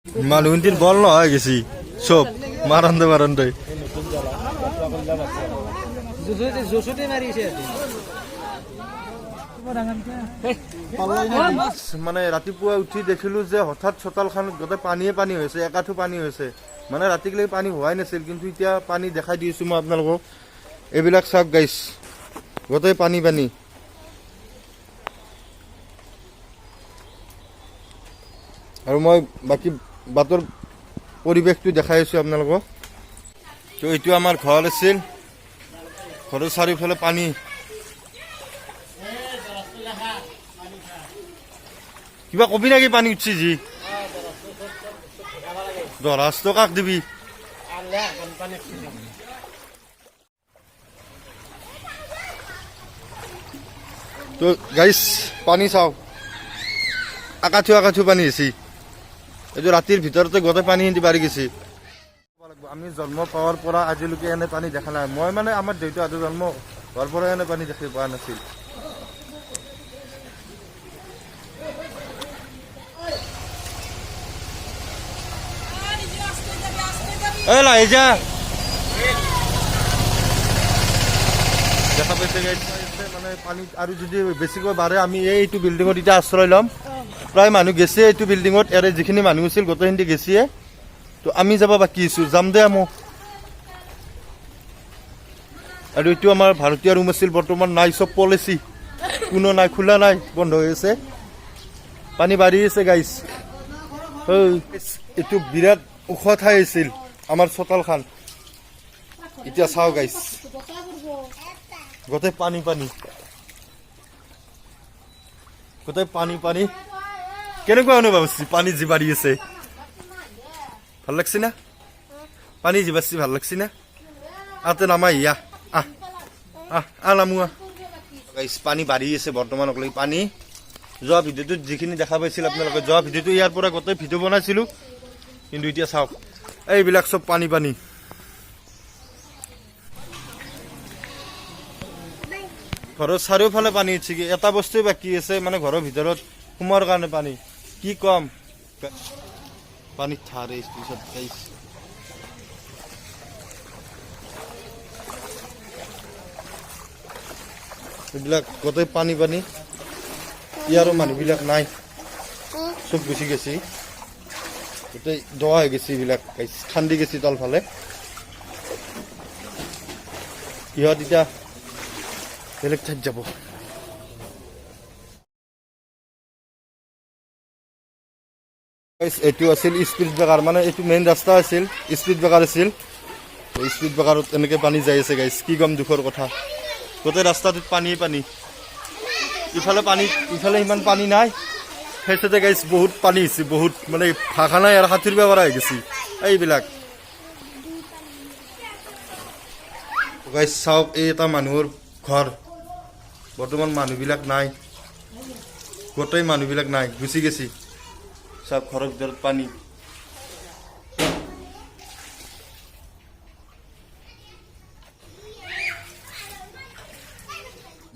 মানুহখিনিৰ বল নহয় গেছি চব মাৰান্দে মাৰান্দে। মানে ৰাতিপুৱা উঠি দেখিলো যে হঠাৎ চোতালখনত গোটেই পানীয়ে পানী হৈছে, একাঠু পানী হৈছে। মানে ৰাতিলৈকে পানী হোৱাই নাছিল, কিন্তু এতিয়া পানী দেখাই দিছো মই আপোনালোকক। এইবিলাক চাওক গাইছ, গোটেই পানী পানী। আৰু মই বাকী বাটৰ পৰিৱেশটো দেখাই আছো আপোনালোকক। তো এইটো আমাৰ ঘৰ আছিল, ঘৰৰ চাৰিওফালে পানী। কিবা কবি নেকি? পানী উঠছি যি দৰাস্ত কাক দিবি? তো গাইছ, পানী চাওক, আকাঠু আকাঠু পানী হৈছে। এইটো ৰাতিৰ ভিতৰতে গোটেই পানীখিনি বাঢ়ি গৈছে। আমি জন্ম পোৱাৰ পৰা আজিলৈকে এনে পানী দেখা নাই। মই মানে আমাৰ দেউতাহঁতে জন্ম হোৱাৰ পৰা এনে পানী দেখি পোৱা নাছিল। এই লাহে যা। দেখা পাইছে গাইছ, মানে পানী আৰু যদি বেছিকৈ বাঢ়ে, আমি এইটো বিল্ডিঙত এতিয়া আশ্ৰয় ল'ম। প্ৰায় মানুহ গেছে এইটো বিল্ডিঙত, ইয়াৰে যিখিনি মানুহ আছিল গোটেইখিনি গেছিয়ে। তো আমি যাব বাকী আছো, যাম দে আমো। আৰু এইটো আমাৰ ভাৰতীয় ৰুম আছিল, বৰ্তমান নাই, চব পলিচি, কোনো নাই, খোলা নাই, বন্ধ হৈ আছে। পানী বাঢ়ি আছে গাইছ। এইটো বিৰাট ওখ ঠাই আছিল আমাৰ চোতালখন। এতিয়া চাওঁ গাইছ, গোটেই পানী পানী, গোটেই পানী পানী। কেনেকুৱা অনুভৱ হৈছে পানী যি বাঢ়ি আছে? ভাল লাগছি না? পানী যি বাঢ়ছি ভাল লাগছি না? আতে নামাই ইয়া, আহ আহ আহ নামো আহ। গাইছ, পানী বাঢ়ি আছে বৰ্তমানক লৈ। পানী যোৱা ভিডিঅ'টোত যিখিনি দেখা পাইছিল আপোনালোকে, যোৱা ভিডিঅ'টো ইয়াৰ পৰা গোটেই ভিডিঅ' বনাইছিলোঁ, কিন্তু এতিয়া চাওক, এইবিলাক চব পানী পানী। ঘৰৰ চাৰিওফালে পানী উঠছে। কি এটা বস্তুৱে বাকী আছে, মানে ঘৰৰ ভিতৰত সোমোৱাৰ কাৰণে পানী। কি কম, পানীত থাৰে পিছত গাইছ। এইবিলাক গোটেই পানী পানী। ইয়াৰো মানুহবিলাক নাই, চব গুচি গেছি। গোটেই দোৱা হৈ গৈছে এইবিলাক গাইছ, খান্দি গেছি তলফালে। ইহঁত এতিয়া বেলেগ ঠাইত যাব। এইটো আছিল স্পীড ব্ৰেকাৰ, মানে এইটো মেইন ৰাস্তা আছিল, স্পীড ব্ৰেকাৰ আছিল। স্পীড ব্ৰেকাৰত এনেকে পানী যাই আছে গাইছ। কি কম দুখৰ কথা, গোটেই ৰাস্তাটোত পানীয়ে পানী। ইফালে পানী, ইফালে ইমান পানী নাই। সেইচাইডে গাইছ বহুত পানী হৈছে, বহুত, মানে ভাষা নাই আৰু, সাঁতুৰিব পৰা হৈ গৈছে এইবিলাক। গাইছ চাওক, এই এটা মানুহৰ ঘৰ, বৰ্তমান মানুহবিলাক নাই, গোটেই মানুহবিলাক নাই, গুচি গেছি চব। ঘৰৰ ভিতৰত পানী।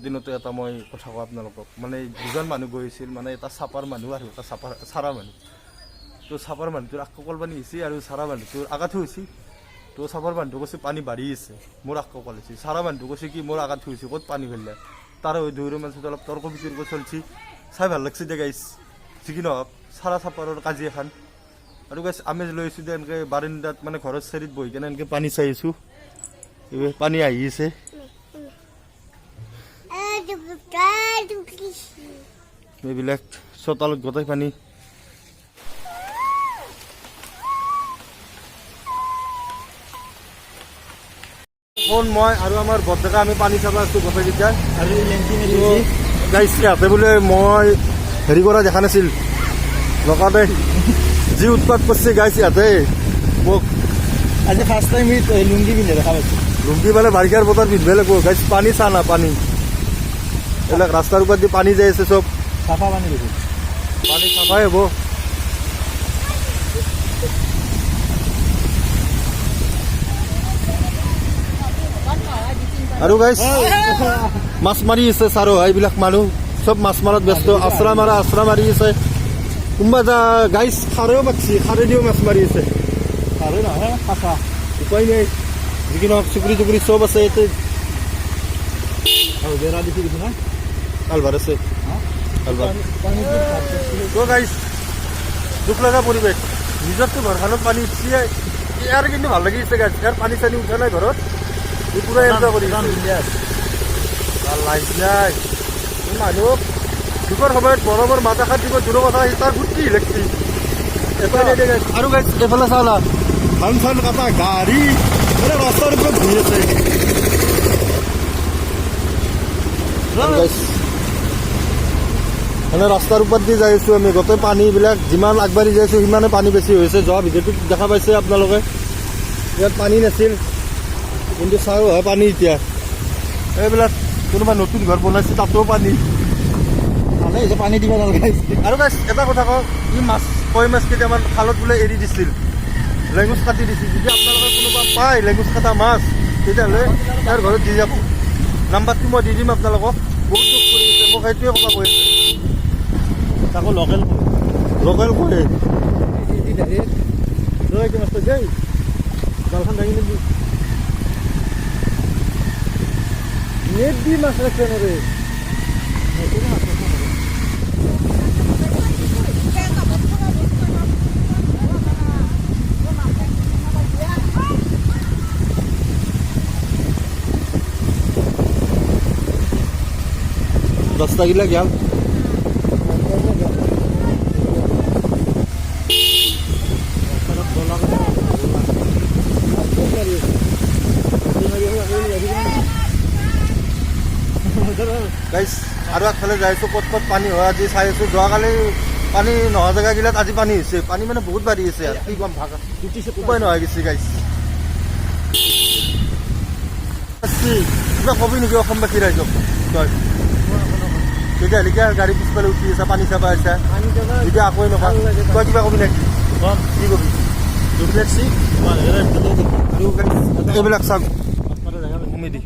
দিনতে এটা মই কথা কওঁ আপোনালোকক, মানে দুজন মানুহ গৈছিল, মানে এটা চাপাৰ মানুহ আৰু এটা চাপাৰ চাৰা মানুহ। তো চাপাৰ মানুহটোৰ আগ কঁকাল পানী হৈছে আৰু চাৰা মানুহটোৰ আগাঠু হৈছে। তো চাপাৰ মানুহটো কৈছে পানী বাঢ়ি আছে, মোৰ আগ কঁকাল হৈছে। চাৰা মানুহটো কৈছে কি মোৰ আগাঠু হৈছে, ক'ত পানী ফেলিলে। তাৰ দুয়োৰে মাজত অলপ তৰ্ক বিতৰ্ক চলছি, চাই ভাল লাগছে দে গাইছ। যি কি নহওক, চাৰা চাপাৰৰ কাজি এখন। আৰু গাইছ, আমেজ লৈ আছোঁ দে, এনেকৈ বাৰিন্দাত মানে ঘৰৰ চেৰিত বহি কেনে এনেকৈ পানী চাই আছোঁ। এই পানী আহি আছে। এইবিলাক চোতালত গোটেই পানী। ফোন মই আৰু আমাৰ বৰদেকা আমি পানী চাব আছো গোটেইকেইটাই। আৰু লেংটি মেলি। গাইছ, ইয়াতে বোলে মই হেৰি কৰা দেখা নাছিল নকাতে যি উৎপাত কৰিছে গাইছ ইয়াতে মোক। আজি ফাৰ্ষ্ট টাইম লুংগি পিন্ধে দেখা পাইছো। লুংগি মানে বাৰিষাৰ বতৰ পিন্ধিব লাগিব। গাইছ, পানী চা না, পানী এইবিলাক ৰাস্তাৰ ওপৰত দি পানী যাই আছে চব। চাফা পানী দেখোন। পানী চাফাই হ'ব। আৰু গাইছ, মাছ মাৰি আছে ছাৰ, এইবিলাক মানুহ চব মাছ মাৰাত ব্যস্ত। আশ্ৰা মাৰা, আশ্ৰা মাৰি আছে। কোনোবা এটা গাইছ খাৰেও পাতছি, খাৰেদিও মাছ মাৰি আছে। আৰু নহয়, ফাঁচা। উপায় নাই, যি কি নহওক চুকুৰি টুকুৰি চব আছে ইয়াতে। আৰু বেৰা দিছে দেখোন না। কালভাৰ আছে। কালভাৰ। পানী। তো গাইছ, দুখ লগা পৰিৱেশ। নিজৰতো ঘৰখনত পানী উঠছি, ইয়াৰ কিন্তু ভাল লাগিছে গাইছ। ইয়াৰ পানী চানী উঠা নাই ঘৰত, ই পুৰা এনজয় কৰি আছে। লাইফ নাই। এই মানুহ দুখৰ সময়ত মৰমৰ মাত এষাৰ দিব দূৰৰ কথা, সি তাৰ ফূৰ্তি লাগছি। উপায় নাই দে গাইছ। আৰু গাইছ, এইফালে চাওঁ না, ধান চান কাটা গাড়ী মানে ৰাস্তাৰ ওপৰত ঘূৰি আছে। আৰু গাইছ, মানে ৰাস্তাৰ ওপৰত দি যাই আছো আমি। গোটেই পানীবিলাক যিমান আগবাঢ়ি যাই আছো, সিমানে পানী বেছি হৈছে। যোৱা ভিডিঅ'টোত দেখা পাইছে আপোনালোকে, ইয়াত পানী নাছিল, কিন্তু চাওঁ হয় পানী এতিয়া। এইবিলাক কোনোবা নতুন ঘৰ বনাইছে, তাতো পানী। ভালে হৈছে, পানী দিব নালাগে। আৰু গাইছ, এটা কথা কওঁ, ই মাছ, কয় মাছ কেইটামান খালত বোলে এৰি দিছিল, লেঙুচ কাটি দিছিল। যদি আপোনালোকে কোনোবা পায় লেঙুচ কটা মাছ, তেতিয়াহ'লে তাৰ ঘৰত দি যাব। নাম্বাৰটো মই দি দিম আপোনালোকক। বহুত দুখ কৰি আছে, মোক সেইটোৱে ক'ব কৈ আছে। তাকো লোকেল। লোকেল কয়। মাছটা যাই জালখন দাঙি নিবি। নেট দি মাছ ৰাখছে নৰে। ৰাস্তাগিলা গেল। গাইছ, আৰু আগফালে যাই আছোঁ, ক'ত ক'ত পানী হয় আজি চাই আছোঁ। যোৱাকালি পানী নোহোৱা জেগাগিলাত আজি পানী হৈছে। পানী মানে বহুত বাঢ়ি আছে আৰু কি ক'ম, ভাষা উপায় নোহোৱা গৈছে। গাইছ, কিবা কবি নেকি অসমবাসী ৰাইজক তই? তেতিয়াহ'লে কিয় গাড়ী পিছফালে উঠি আছে, পানী চাবা আছে যেতিয়া একোৱে নকয়? তই কিবা কবি নেকি? কি কবি? দুখ লাগছি। আৰু গাইছ, এইবিলাক চাওক, কমেডি।